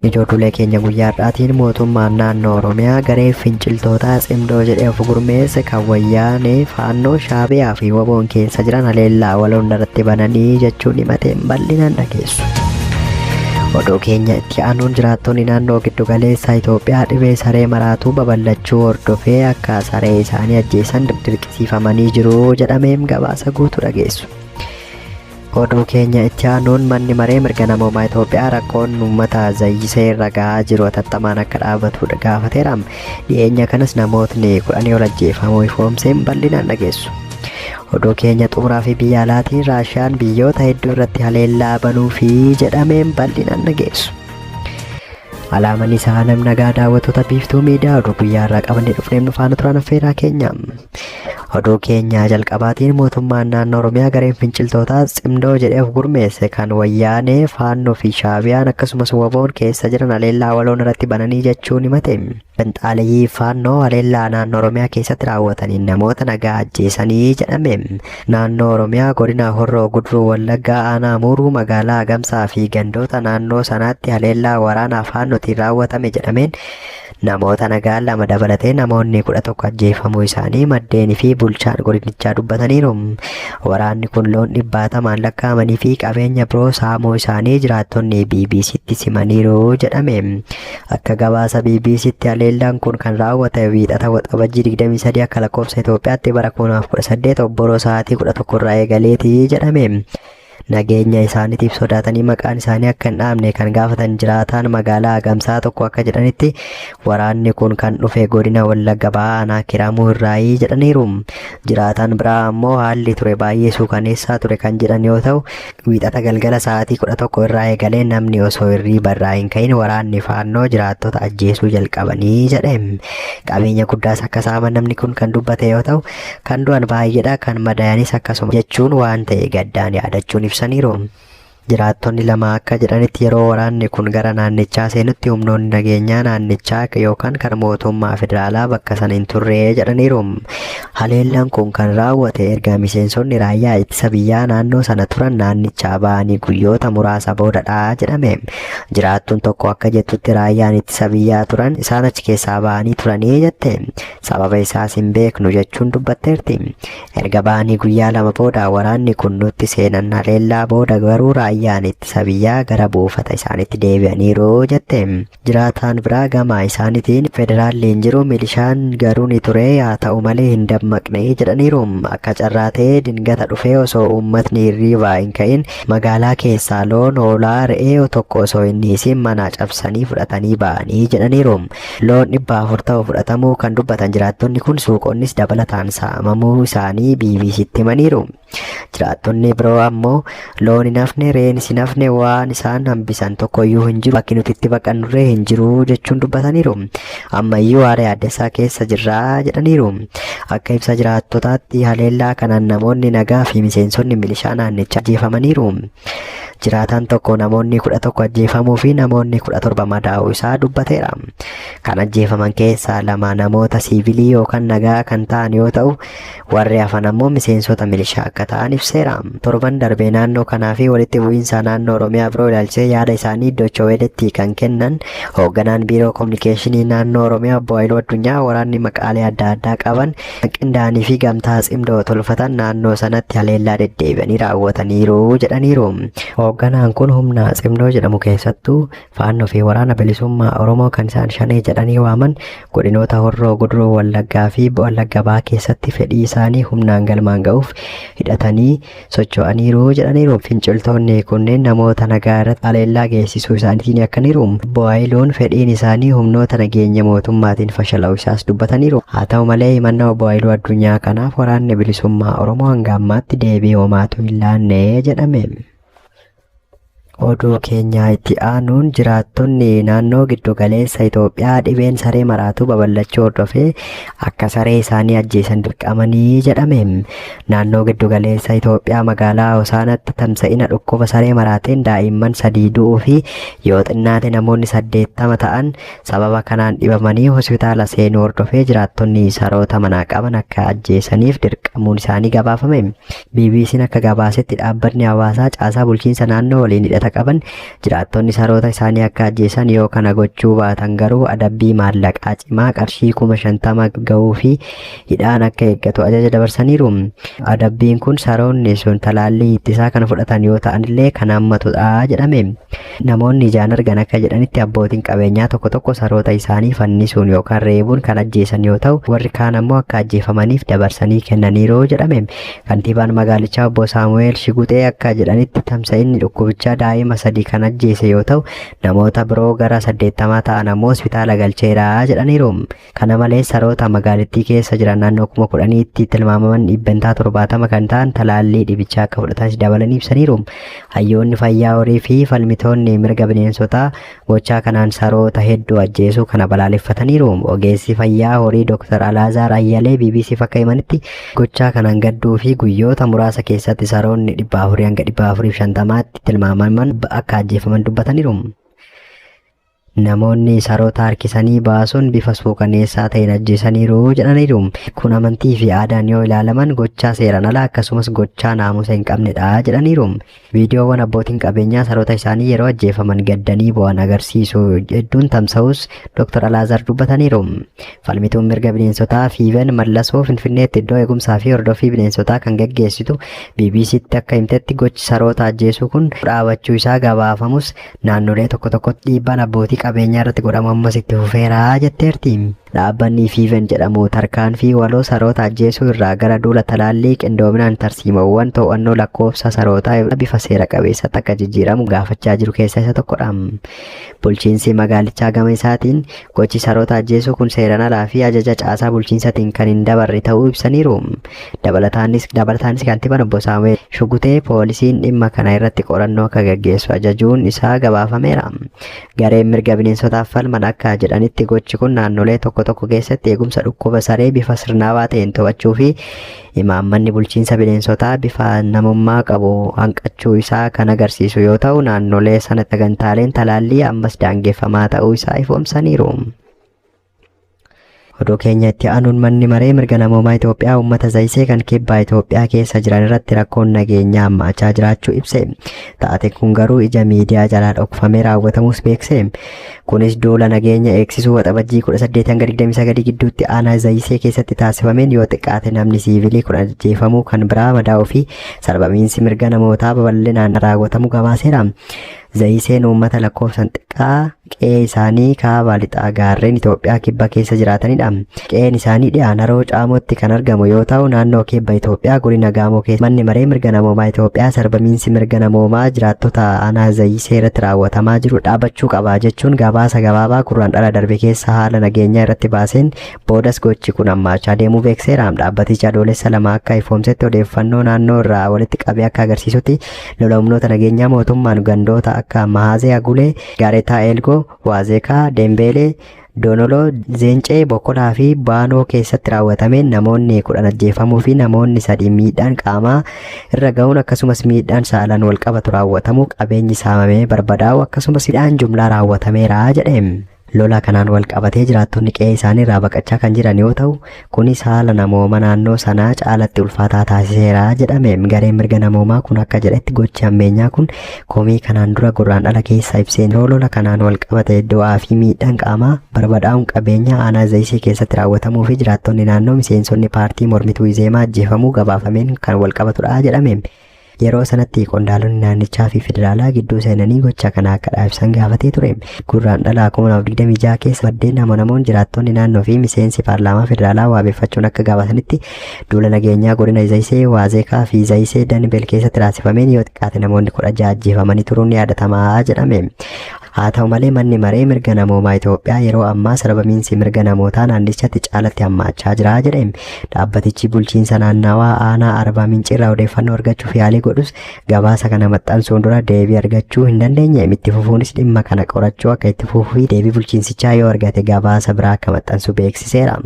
Ijoollee keenya guyyaa har'aatiin mootummaan naannoo Oromiyaa garee finciltootaa Tsimdoo jedhee of gurmeesse kan wayyaanee faannoo Shaabiyaa fi Waboon keessa jiran haleellaa waloon irratti bananii jechuun himateen bal'inaan dhageessu. Oduu keenya itti aanuun jiraattonni naannoo giddugaleessa Itoophiyaa dhibee saree maraatuu babal'achuu hordofee akka saree isaanii ajjeesan dirqisiifamanii jiru jedhameem gabaasa guutuu dhageessu. Oduu keenya itti aanuun manni maree mirga namoomaa Itoophiyaa rakkoon uummata zayyisee irra gahaa jiru hatattamaan akka dhaabatu gaafateera. Dhiyeenya kanas namootni 10 ol ajjeefamuu ifoomseen bal'inaan dhageessu. Oduu keenya xumuraa fi biyya alaatiin Raashiyaan biyyoota hedduu irratti haleellaa banuu fi jedhameen bal'inaan dhageessu. Alaaman isaa nam nagaa daawwattoota Biiftuu Miidiyaa oduu guyyaa irraa qabannee dhufneef nu faana turan affeeraa keenya. Oduu keenya jalqabaatiin mootummaan naannoo Oromiyaa gareen finciltootaa Tsimdoo jedhee of gurmeesse kan Wayyaanee, Faannoo fi Shaabiyaan akkasumas Waboon keessa jiran haleellaa waloon irratti bananii jechuun himate. Finxaaleyyii Faannoo haleellaa naannoo Oromiyaa keessatti raawwataniin namoota nagaa ajjeesanii jedhame. Naannoo Oromiyaa godina Horroo Guduruu Wallaggaa aanaa Amuuruu magaalaa Agamsaa fi gandoota naannoo sanaatti haleellaa waraanaa Faannootiin raawwatame jedhameen namoota nagaa 2 dabalatee namoonni 11 ajjeefamuu isaanii maddeen fi bulchaan godinichaa dubbataniiru. Waraanni kun loon dhibbaatamaan lakkaa'amanii fi qabeenya biroo saamuu isaanii jiraattonni BBCtti simaniiru jedhame. Akka gabaasa BBCtti haleellaan kun kan raawwate Wiixata Waxabajjii 23 akka lakkoofsa Itoophiyaatti bara 2018 obboroo sa'aatii 11 irraa eegaleeti jedhame. Nageenya isaaniitiif sodaatanii maqaan isaanii akka hin dhaamne kan gaafatan jiraataan magaalaa Agamsaa tokko akka jedhanitti waraanni kun kan dhufe godina Wallagga Bahaa aanaa Kiramuu irraayii jedhaniiru. Jiraataan biraa ammoo haalli ture baay'ee suukaneessaa ture kan jedhan yoo ta'u Wiixata galgala sa'aatii 11 irraa eegalee namni osoo hirriiba irraa hin ka'in waraanni Faannoo jiraattota ajjeesuu jalqabanii jedhe. Qabeenya guddaas akka saaman namni kun kan dubbate yoo ta'u, kan du'an baay'eedha, kan madayanis akkasuma jechuun waan ta'e gaddaan yaadachuun ibsaniiru. Jiraattonni lama akka jedhanitti yeroo waraanni kun gara naannichaa seenutti humnoonni nageenyaa naannichaa yookaan kan mootummaa federaalaa bakka sana hin turre jedhaniiru. Haleellaan kun kan raawwate erga miseensonni raayyaa ittisa biyyaa naannoo sana turan naannichaa ba'anii guyyoota muraasa boodadha jedhame. Jiraattuun tokko akka jettutti raayyaan ittisa biyyaa turan isaan achi keessaa ba'anii turanii jette. Sababa isaas hin beeknu jechuun dubbatteerti. Erga ba'anii guyyaa 2 booda waraanni kun nutti seenan haleellaa booda garuu raayyaan ittisa biyyaa gara buufata isaaniitti deebi'aniiru jette. Jiraataan biraa gama isaaniitiin federaalli hin jiru milishaan garuu ni ture haa ta'u malee hin dammaqne jedhaniiru. Akka carraa ta'ee dingata dhufee osoo uummatni hirriibaa hin ka'in magaalaa keessaa loon, hoolaa, re'ee tokko osoo hin dhiisin manaa cabsanii fudhatanii ba'anii jedhaniiru. Loon 400 ta'u fudhatamuu kan dubbatan jiraattonni kun suuqonnis dabalataan saamamuu isaanii BBCtti himaniiru. Jiraattonni biroo ammoo loon hin hafne, re'eenis hin hafne, waan isaan hambisan tokkoyyuu hin jiru, bakki nuti itti baqannurree hin jiru jechuun dubbataniiru. Ammayyuu haala yaaddessaa keessa jirra jedhaniiru. Akka ibsa jiraattotaatti haleellaa kanaan namoonni nagaa fi miseensonni milishaa naannichaa ajjeefamaniiru. Jiraataan tokko namoonni 11 ajjeefamuu fi namoonni 17 madaa'uu isaa dubbateera. Kan ajjeefaman keessaa 2 namoota siivilii yookaan nagaa kan ta'an yoo ta'u, Warri hafan ammoo miseensota milishaa akka ta'an ibseera. Torban darbe naannoo kanaa fi walitti bu'iinsa naannoo Oromiyaa biroo ilaalchisee yaada isaanii Deutsche Welletti kan kennan hoogganaan biiroo kominikeeshinii naannoo Oromiyaa obbo Hayiluu Addunyaa waraanni maqaalee adda addaa qaban qindaa'anii fi gamtaa tsimdoo tolfatan naannoo sanatti haleellaa deddeebi'anii raawwataniiru jedhaniiru. Hoogganaan kun humna tsimdoo jedhamu keessattuu Faannoo fi Waraana Bilisummaa Oromoo kan isaan Shanee jedhanii waaman godinoota Horroo Guduruu Wallaggaa fi Wallagga Bahaa keessatti fedhii isaanii humnaan galmaan ga'uuf hidhatanii socho'aniiru jedhaniiru. Finciltoonni kunneen namoota nagaa irratti haleellaa geessisuu isaaniitiin yakkaniiru. Obbo Hayiluun fedhiin isaanii humnoota nageenya mootummaatiin fashala'uu isaas dubbataniiru. Haa ta'u malee himannaa Obbo Hayiluu Addunyaa kanaaf Waraanni Bilisummaa Oromoo hanga ammaatti deebii homaatu hin laanne jedhame. Oduu keenya itti aanuun jiraattonni naannoo giddu galeessa Itoophiyaa dhibeen saree maraatuu babal'achuu hordofee akka saree isaanii ajjeesan dirqamanii jedhame. Naannoo giddu galeessa Itoophiyaa magaalaa Hosaanaatti tamsa'ina dhukkuba saree maraateen daa'imman 3 du'uu fi yoo xinnaate namoonni 80 ta'an sababa kanaan dhibamanii hospitaala seenuu hordofee jiraattonni saroota manaa qaban akka ajjeesaniif dirqamuun isaanii gabaafame. BBC'n akka gabaasetti dhaabbatni hawaasaa caasaa bulchiinsa naannoo waliin hidhata hidhata qaban jiraattonni saroota isaanii akka ajjeesan, yoo kana gochuu baatan garuu adabbii maallaqaa cimaa qarshii 50,000 gahuu fi hidhaan akka eeggatu ajaja dabarsaniiru. Adabbiin kun saroonni sun talaallii ittisaa kan fudhatan yoo ta'anillee kan hammatudha jedhame. Namoonni ijaan argan akka jedhanitti, abbootiin qabeenyaa tokko tokko saroota isaanii fannisuun yookaan reebuun kan ajjeesan yoo ta'u, warri kaan ammoo akka ajjeefamaniif dabarsanii kennaniiru jedhame. Kantiibaan magaalichaa obbo Saamu'eel Shiguxee akka jedhanitti, tamsa'inni dhukkubichaa daa'ima 3 kan ajjeese yoo ta'u, namoota biroo gara 80 ta'an ammoo hospitaala galcheera jedhaniiru. Kana malees, saroota magaalittii keessa jiran naannoo 10,000tti tilmaamaman 70% kan ta'an talaallii dhibichaa akka fudhatanis dabalanii ibsaniiru. Hayyoonni fayyaa horii fi falmitoonni mirga bineensotaa gochaa kanaan saroota hedduu ajjeesuu kana balaaleffataniiru. Ogeessi fayyaa horii Dr. Alaazaar Ayyalee BBCf akka himanitti, gochaa kanaan gadduu fi guyyoota muraasa keessatti saroonni 400 hanga 450tti tilmaamaman akka ajjeefaman dubbataniiru. Namoonni saroota harkisanii baasuun bifa suukaneessaa ta'een ajjeesaniiru jedhaniiru. Kun amantii fi aadaan yoo ilaalaman gochaa seeraan alaa, akkasumas gochaa naamusa hin qabnedha jedhaniiru. Viidiyoowwan abbootiin qabeenyaa saroota isaanii yeroo ajjeefaman gaddanii bo'an agarsiisu hedduun tamsa'us Dr. Alaazaar dubbataniiru. Falmituun mirga bineensotaa Fiiven Mallasoo Finfinneetti iddoo eegumsaa fi hordoffii bineensotaa kan gaggeessitu BBCtti akka himtetti, gochi saroota ajjeesuu kun dhaabachuu isaa gabaafamus naannolee tokko tokkotti dhiibbaan abbootii qabeenyaa irratti godhamu ammas itti fufeera jetteerti. Dhaabbanni Fiiven jedhamu tarkaanfii waloo saroota ajjeesuu irraa gara duula talaallii qindoominaan tarsiimoowwan to'annoo lakkoofsa sarootaa bifa seera qabeessatti akka jijjiiramu gaafachaa jiru keessaa isa tokkodha. Bulchiinsi magaalichaa gama isaatiin gochi saroota ajjeesuu kun seeraan alaa fi ajaja caasaa bulchiinsaatiin kan hin dabarre ta'uu ibsaniiru. Dabalataanis kantiibaan obbo Saamu'eel Shugutee poolisiin dhimma kana irratti qorannoo akka gaggeessu ajajuun isaa gabaafameera. Gareen mirga bineensotaaf falman akka jedhanitti, gochi kun naannolee tokko tokko keessatti eegumsa dhukkuba saree bifa sirnaawaa ta'een to'achuu fi imaammanni bulchiinsa bineensotaa bifa namummaa qabu hanqachuu isaa kan agarsiisu yoo ta'u, naannolee sana sagantaaleen talaallii ammas daangeffamaa ta'uu isaa ifoomsaniiru. Oduu keenya itti aanuun, manni maree mirga namoomaa Itoophiyaa uummata Zayisee kan kibbaa Itoophiyaa keessa jiran irratti rakkoon nageenyaa hammaachaa jiraachuu ibse. Taate kun garuu ija miidiyaa jalaa dhokfamee raawwatamus beekse. Kunis duula nageenya eegsisuu Waxabajjii 18 hanga 29 gidduutti aanaa Zayisee keessatti taasifameen yoo xiqqaate namni siivilii 10 ajjeefamuu, kan biraa madaa'uu fi sarbamiinsi mirga namootaa babal'inaan raawwatamu gabaaseera. Zayiseen uummata lakkoofsan xiqqaa qe'ee isaanii kaaba lixaa gaarreen Itoophiyaa kibba keessa jiraatanidha. Qe'een isaanii dhiyaa Naroo Caamootti kan argamu yoo ta'u, naannoo kibba Itoophiyaa godina Gaamoo keessa. Manni maree mirga namoomaa Itoophiyaa sarbamiinsi mirga namoomaa jiraattota aanaa Zayisee irratti raawwatamaa jiru dhaabachuu qaba jechuun gabaasa gabaabaa Gurraandhala darbe keessa haala nageenyaa irratti baaseen boodas gochi kun hammaachaa deemuu beekseera. Dhaabbatichi Adoolessa 2 akka ifoomsetti, odeeffannoo naannoo irraa walitti qabee akka agarsiisutti, lola humnoota nageenyaa mootummaan gandoota akka Mahaazee Agulee, Gaaretaa Eelgoo, Waazeekaa, Dembeelee, Donoloo, Zeencee, Bokolaa fi Baanoo keessatti raawwatameen namoonni 10 ajjeefamuu fi namoonni 3 miidhaan qaamaa irra ga'uun, akkasumas miidhaan saalaan wal qabatu raawwatamuu, qabeenyi saamamee barbadaa'u, akkasumas hidhaan jumlaa raawwatameera jedhe. Lola kanaan wal qabatee jiraattonni qe'ee isaanii irraa baqachaa kan jiran yoo ta'u, kunis haala namooma naannoo sanaa caalatti ulfaataa taasiseera jedhame. Gareen mirga namoomaa kun akka jedhetti, gochi hammeenyaa kun komii kanaan dura Gurraandhala keessa ibseen yeroo lola kanaan wal qabate du'aa fi miidhaan qaamaa, barbadaa'uun qabeenyaa aanaa Zayisee keessatti raawwatamuu fi jiraattonni naannoo miseensonni paartii mormituu Izeemaa ajjeefamuu gabaafameen kan wal qabatudha jedhame. Yeroo sanatti qondaalonni naannichaa fi federaalaa gidduu seenanii gocha kana akka dhaabsisan gaafatee ture. Gurraandhala 2026 keessa maddeen amanamoon jiraattonni naannoo fi miseensi paarlaamaa federaalaa waabeffachuun akka gabaasanitti, duula nageenyaa godina Zayisee, Waazeekaa fi Zayisee Danbeel keessatti taasifameen yoo xiqqaate namoonni 16 ajjeefamanii turuun ni yaadatamaa jedhame. Haa ta'u malee, manni maree mirga namoomaa Itoophiyaa yeroo ammaa sarbamiinsi mirga namootaa naannichatti caalatti hammaachaa jira jedhe. Dhaabbatichi bulchiinsa naannawaa aanaa Arbaa Mincirraa odeeffannoo argachuuf yaalii godhus gabaasa kana maxxansuun dura deebii argachuu hin dandeenye. Itti fufuunis dhimma kana qorachuu akka itti fufuu fi deebii bulchiinsichaa yoo argate gabaasa biraa akka maxxansu beeksiseera.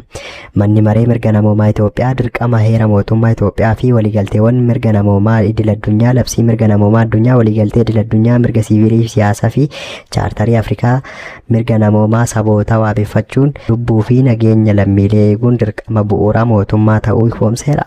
Manni maree mirga namoomaa Itoophiyaa dirqama heera mootummaa Itoophiyaa fi waliigalteewwan mirga namoomaa idil addunyaa, labsii mirga namoomaa addunyaa, waliigaltee idil addunyaa mirga siivilii fi siyaasaa fi chaartarii Afrikaa mirga namoomaa saboota waabeffachuun lubbuu fi nageenya lammiilee eeguun dirqama bu'uuraa mootummaa ta'uu ifoomseera.